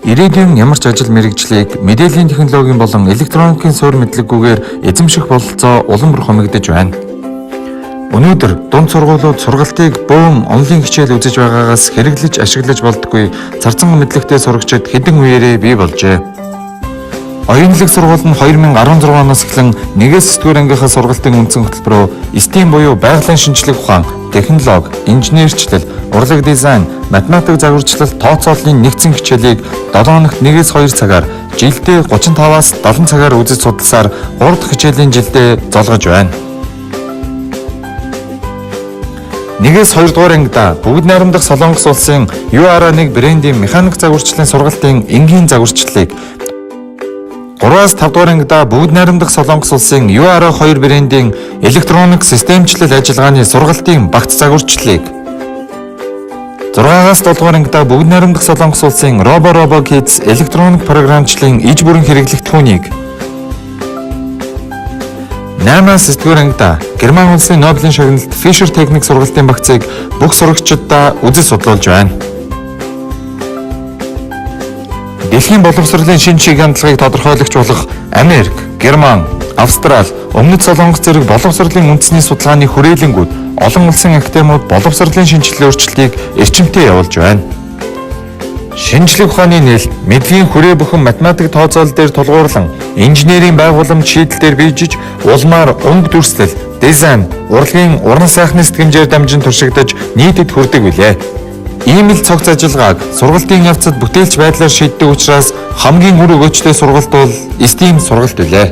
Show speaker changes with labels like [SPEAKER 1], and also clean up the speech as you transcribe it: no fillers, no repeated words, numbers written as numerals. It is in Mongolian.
[SPEAKER 1] Ирээдүйн ямар ч ажил мэргэжлийг мэдээллийн технологийн болон электроникийн суурь мэдлэггүйгээр эзэмших бололцоо улам бүр хомигдож байна. Өнөөдөр дунд сургуулиуд сургалтыг бөөн онлайн хичээл үзэж байгаагаас хэрэглэж ашиглаж болдоггүй царцан мэдлэгтэй сурагчид хэдэн үеэрээ бий болжээ. Оюунлаг сургууль нь 2016 оноос эхлэн 1-ээс 9-р ангийнхаа сургалтын үндсэн хөтөлбөрөөр STEAM буюу байгалийн шинжлэх ухаан, технологи, инженерчлэл, урлаг дизайн, математик загварчлал, тооцооллын нэгдсэн хичээлийг 7 хоногт 1-ээс 2 цагаар, жилдээ 35-аас 70 цагаар үзэж судалсаар 3 дахь хичээлийн жилдээ золгож байна. 1-ээс 2 дугаар ангида бүгд найрамдах Солонгос улсын UR1 брендийн механик загварчлалын сургалтын энгийн загварчлалыг, 3-аас 5 дугаар ангида бүгд найрамдах Солонгос улсын UR2 брендийн электроник системчлэл ажиллагааны сургалтын багц загварчлалыг, 6-аас 7 дугаар ангида бүгд найрамдах Солонгос улсын Robo Robo Kids электроник програмчлалын иж бүрэн хэрэглэгдэхүүнийг, 8-аас 9 дугаар ангида Герман улсын Нобелийн шагналт Fisher Technic сургалтын багцыг бүх сурагчиддаа үзэж судлуулж байна. Дэлхийн боловсролын шинэ чиг хандлагыг тодорхойлогч болох Америк, Герман, Австрали, Өмнөд Солонгос зэрэг боловсролын үндэсний судалгааны хүрээлэнгүүд олон улсын академиуд боловсролын шинжилгээ өөрчлөлтийг эрчимтэй явуулж байна. Шинжлэх ухааны нээлт, мэдлэгийн хүрээ бүхэн математик тооцоолол дээр тулгуурлан инженерийн байгууламж шийдэл дээр биежиж улмаар өнгө дүрслэл, дизайн, урлагийн уран сайхны сэтгэмжээр дамжин туршигдаж нийтэд хүрдэг билээ. Ийм л цогц ажиллагааг сургалтын явцад бүтээлч байдлаар шийддэг учраас хамгийн үр өгөөчтэй сургалт бол STEAM сургалт билээ.